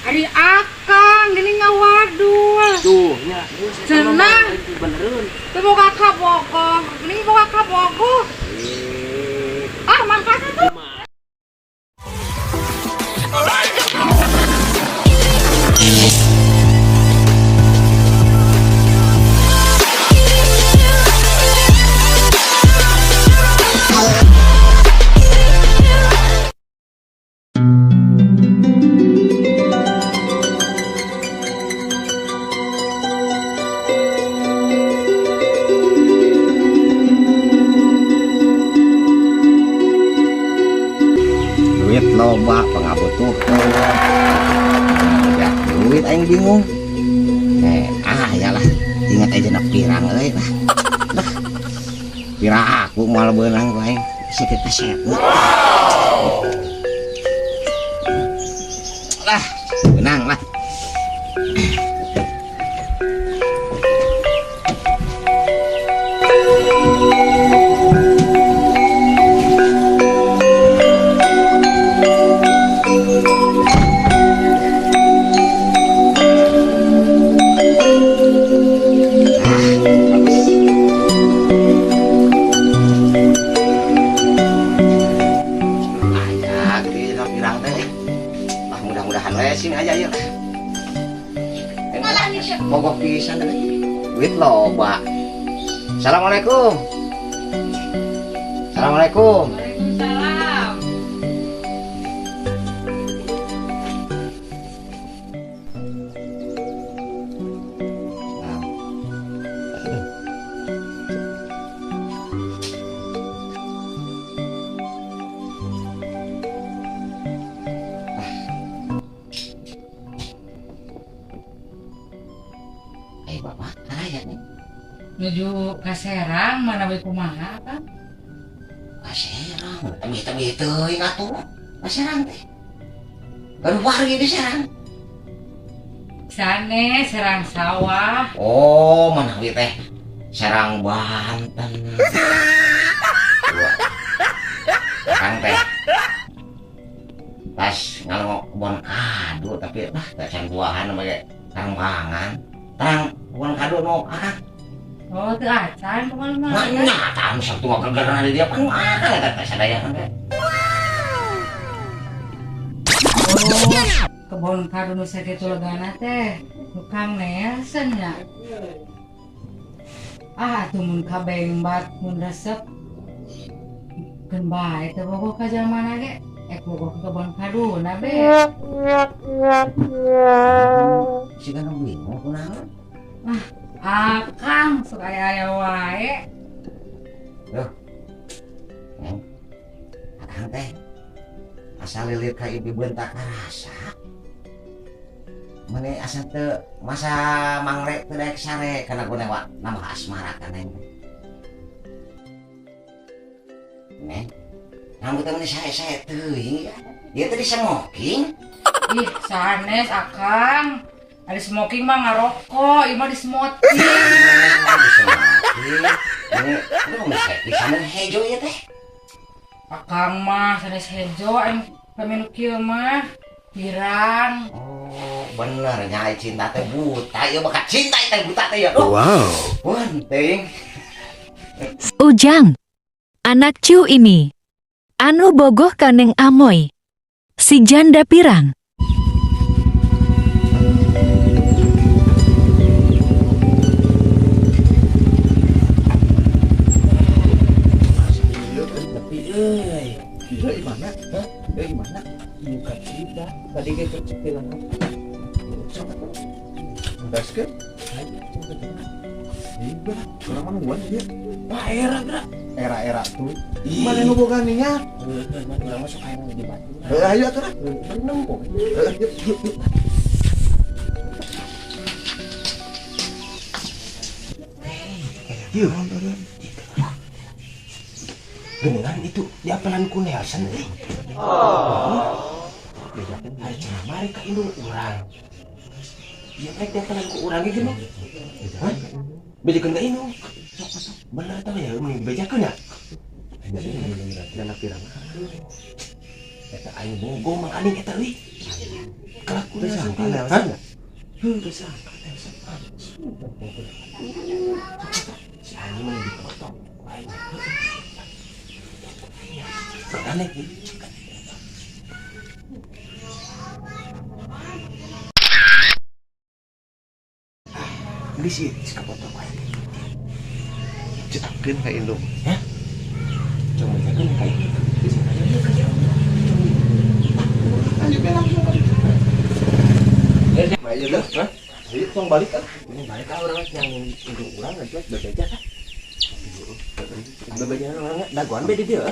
Ari akang gini ngawadul. Tuh nya. Cenah. Beneran. Teu boga kabogoh, geuning boga kabogoh. Ah, mangkasnya tuh. Duit loba pangabutuh. Ya, duit aing bingung. Ya lah. Ingat aja nak pirang euy lah. Lah. Pirang aku moal beunang ku aing. Sakit kasep. Lah, beunang lah. Aya gede na pirang teh. Ah, mudah-mudahan we sing aja ieu. Bogoh pisan euy. Duit loba. Assalamualaikum. Assalamualaikum. Waalaikumsalam. Bapak, aya nih. Nuju ka Serang mana we kumaha, Kang? Ka Serang, tebih-tebih teuing atuh. Ka Serang teh. Baru wargi di Serang. Sane Serang sawah. Oh, mana we teh? Serang Banten. Kang teh. Pas ngalongok kebon kadu tapi lah teh can buahan mah tarang pangan. Tarang kebon kadu nu akang. Oh, teu acan kemana mah. Nah, nyata anu sabtu ngagegeran di dia pan akang eta teh sadaya teh. Oh, kebon kadu nu sakitu legana teh. Nu Kang Nelson nya. Ah, atuh mun kabengbat mun resep. Keun bae teh bogoh ka jalmana ge. Ek bogoh ka kebon kaduna be. Siga nu bingung kunaon? Ah, akang sok aya-aya wae. Duh. Neng. Akang teh asa lilit ka ibu bentak karasa. Mane asa teu masa mangre teu daek sare kana guna wa nambah asmara ka neng. Neng. Rambut teh meni sae-sae teuing ya. Dia teh di smoking. Ih, sanes akang. Ada smoking mah ngarokok, ieu mah di smoking. Di smoking. Ini aduh meni bisa mun hejo ieu teh. Akang mah sanes hejo aing paminu kieu mah pirang. Oh, bener nya cinta teh buta ieu mah cinta teh buta teh ya. Wow. Penting. Ujang. Anak cu ini. Anu bogoh kaneng amoy. Si janda pirang. Gila gimana? Hah? Gimana? Bukan cerita. Tadi kayak kecilan. Gaskeun? Iya, urang mah nungguan dia. Wah, era, Bra. Era-era tuh. Mana nu boga niat? Urang mah sok hayang di batu. Heuh, ayo atuh lah. Benem kok. Heuh, yuk, yuk, yuk. Yuk. Geningan itu diapelan ku Nelson euy. Oh. Bejakeun hari cenah mari ka indung urang. Ieu rek diapelan ku urang ge geuning. Hah? Bejakeun ka indung. Bener tah ya mun bejakeun ya? Dana pirang. Eta aing bogo mangkaning eta euy. Kelakuan Teu sangka Nelson. Nelson. Hah? Heuh, teu sangka Nelson. Si anjing mah dipotong ku aing. Aneh gitu. Geus ieu geus kapotong ku aing. Cekeun ka indung. Hah? Coba jakeun ka indung. Geus Lanjut we langsung ka ditu. Mah ieu deh, hah? Ieu tong balik ah. Ini balik ah urang yang indung urang aja bebeja ah. Bebeja urang dagoan be di dieu.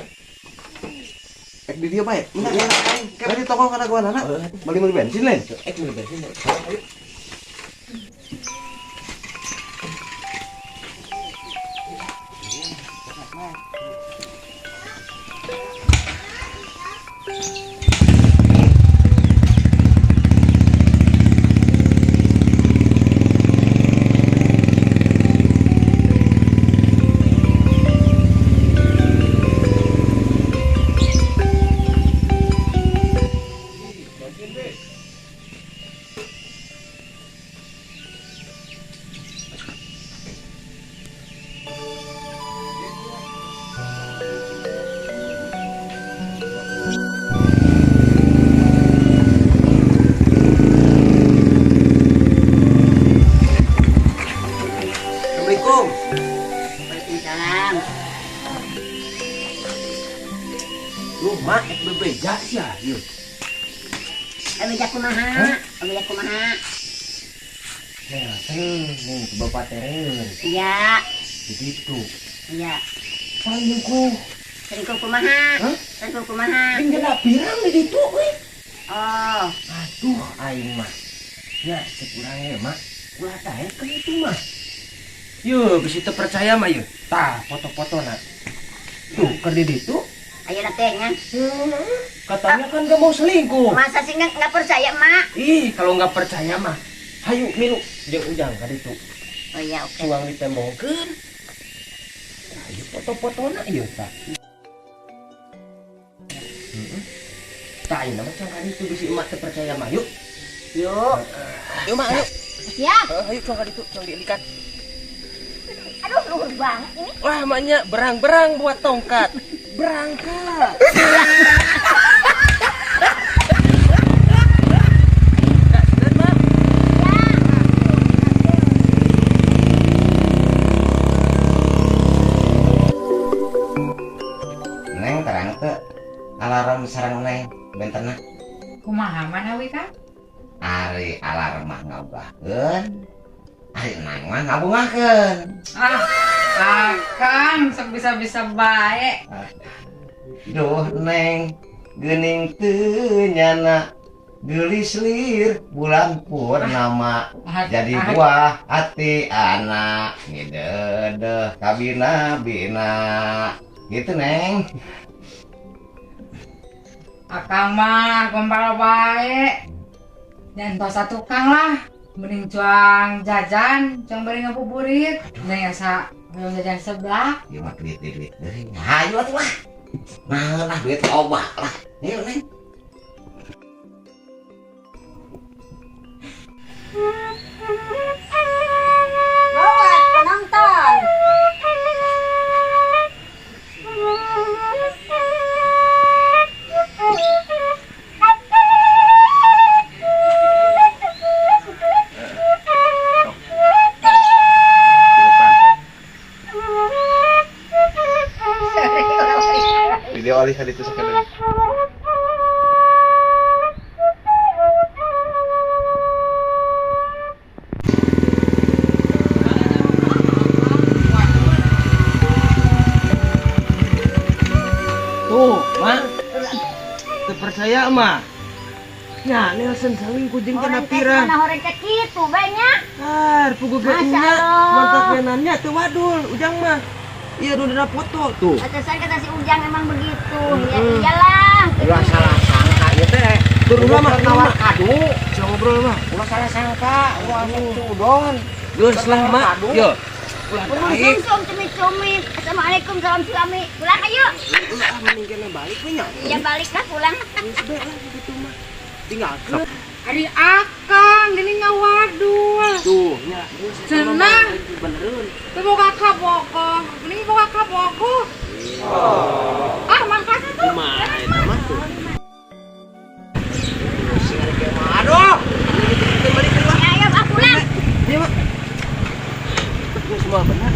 Ek di dieu bae. Menang aing. Kayak di toko kana guanana. Beli-beli bensin lain. Ek beli bensin. Ayo. Assalamualaikum. Waalaikumsalam. Lu mak ek bebeja sia ieu. Bebeja kumaha? Bebeja kumaha? Nelson, nih bapak tereun. Iya. Begitu. Iya. Selingkuh. Selingkuh kumaha? Hah? Selingkuh kumaha? Aing kena pirang di ditu euy. Oh. Aduh aing mah. Ya cek urang ye mah. Ulah tae ke itu mah. Yeuh, bisi teu percaya mah yeuh. Tah, foto-fotona. Tuh, keur di ditu. Ayeuna teh nya. Katanya kan gak mau selingkuh. Masa sih nggak percaya, Mak? Ih, kalau nggak percaya mah, hayu milu jeung Ujang ka ditu. Oh iya, oke. Suang ditembongkeun. Ayo foto-fotona ieu tah. Heeh. Tah ayeuna mah cang ka ditu bisi emak teu percaya mah, yuk. Yuk. Yuk, Mak, ayo. Siap. Ayo cang ka ditu, cang dielikan. Aduh, luhur banget ini. Wah, maknya berang-berang buat tongkat. Berangkat. Neng terang teu alarm sareng neng bentena. Kumaha mana we Kang? Ari alarm mah ngabahkeun. Ari neng mah ngabungahkeun. Ah, Akang sok bisa-bisa bae. Duh neng geuning teu nyana geulis lir bulan purnama jadi buah hati anak ngidedeh kabina-bina gitu neng. Akang mah gombal bae. Nyantos tukang lah. Mending cuang jajan, cuang bari ngabuburit. Neng asa hoyong jajan sebelah. Ieu mah duit duit deui. Hayu atuh lah. Nah lah duit loba lah. Yuk neng. Bawa penonton. Video alih kali itu sekalian. Tuh, Mak. Teu percaya mah. Nya Nelson selingkuh jeung kana pirang. Mana horeng teh kitu banyak. Tar, puguh ge Masya nya, Allah. mantak benannya teu wadul Ujang mah. Iya udah ada foto tuh. Atasan kata si Ujang emang begitu. Ya iyalah. Ulah salah sangka ieu teh. Turun lah mah, nawar kadu. Jangan ngobrol mah. Ulah salah sangka, ulah sudon. Geus lah mak. Yo. Ulah Bubur daek. sumsum cumi-cumi. Assalamualaikum salam suami. Pulang ayo. Ulah ah, mending kena balik we nya. Iya balik lah pulang. Geus bae lah gitu mah. Tinggalkeun. Ari akang geuning ngawadul. Tuh, nya geus eta mah Cenah. benereun. Teu boga kabogoh, geuning boga kabogoh. Ah, mangkasnya tuh. Kumaha eta mah tuh. Pusing ari kieu mah. Aduh. Ini balik deui lah. Ya ayo ah pulang. Iya, Mak. Ini semua benar.